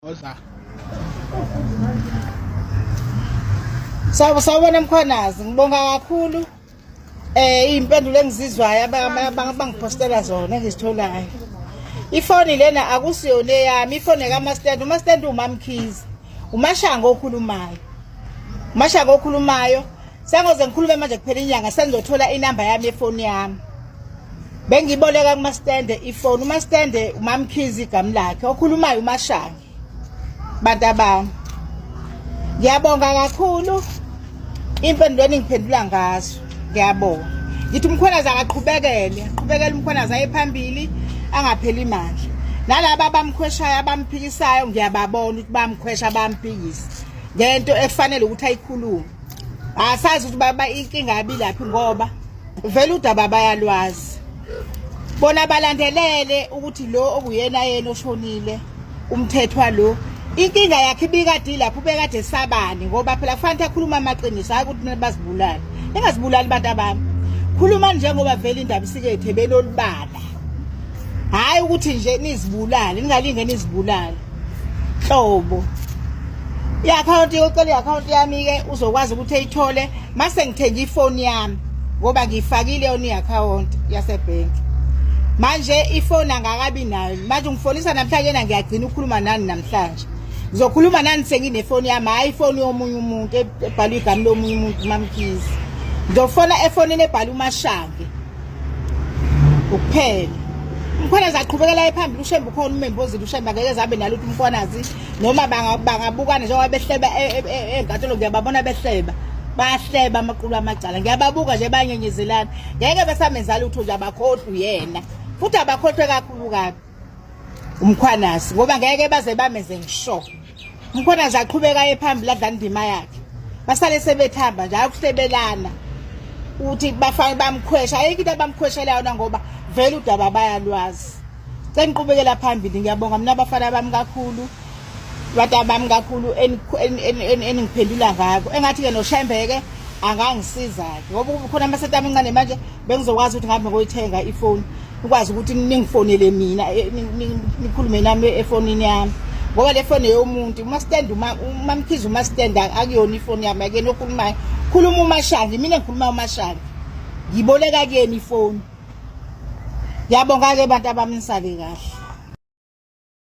Oza. Sawubona Mkhwanazi, ngibonga kakhulu impendulo engizizwayo abangiphostela zona engizitholayo. Ifoni lena akusiyona eyami, ifoni kaMastand, uMastand uMamkhize. UMashanga okhulumayo. UMashanga okhulumayo. Sengoze ngikhulume manje kuphela inyanga sengizothola inamba yami yefoni yami. Bengiboleka kumastende ifoni, umastende uMamkhize igama lakhe, okhulumayo uMashange. Bantu abami. Ngiyabonga kakhulu impendulo eningiphendula ngazo. Ngiyabonga. Ngithi uMkhwanazi akaqhubekele, aqhubekele uMkhwanazi aye phambili angapheli mandla. Nalaba abamkhweshayo abamphikisayo ngiyababona ukuthi bamkhwesha bamphikisa ngento efanele ukuthi ayikhulume. Asazi ukuthi baba inkinga yabilaphi ngoba vele udaba bayalwazi. Bona balandelele ukuthi lo okuyena yena oshonile umthethwa lo inkinga yakhe ibikade ilapho ubekade esabani ngoba phela kufanele akhuluma amaqiniso hayi ukuthi kumele bazibulale engazibulali abantu abami khuluma njengoba vele indaba isike ethebeni olubala hayi ukuthi nje nizibulale ningalinge nizibulale nhlobo i-akhawunti yocela i-akhawunti yami-ke uzokwazi ukuthi eyithole mase ngithenge ifoni yami ngoba ngiyifakile yona i-akhawunti yasebhenki manje ifoni angakabi nayo manje ngifonisa namhlanje na ngiyagcina ukukhuluma nani namhlanje ngizokhuluma nani senginefoni yami hhayi ifoni yomunye umuntu ebhalwe igama lomunye umuntu mamkhize ngizofona efonini ebhalwe umashange ukuphela umkhwanazi aqhubekela phambili ushembe ukhona umembozile ushembe angeke zabe nalutho umkhwanazi noma bangabukana njengoba behleba e, e, e, enkantolo ngiyababona behleba bayahleba amaqulu amacala ngiyababuka nje banyenyezelana ngeke besamenza lutho nje abakhohlwa uyena futhi abakhohlwe kakhulu kabi umkhwanazi ngoba ngeke baze bamenze ngisho umkhwanazi aqhubeka aye phambili adlala indima yakhe basale sebethamba nje akuhlebelana ukuthi bafane bamkhwesha ayikho into abamkhweshela yona ngoba vele udaba bayalwazi sengiqhubekela phambili ngiyabonga mina abafana bami kakhulu abantu abami kakhulu eningiphendula ngakho engathi-ke noshembeke angangisiza-ke ngoba khona amasenti amancane manje bengizokwazi ukuthi ngihambe ngoyithenga ifoni ukwazi ukuthi ningifonele mina eh, nikhulume nami efonini yami ngoba le foni eyomuntu umastand umamkhize umastand akuyona ifoni yami akuyena okhulumayo khuluma umashangi mina ngikhuluma umashangi ngiboleka kuyena ifoni ngiyabonga-ke bantu abami nisale kahle.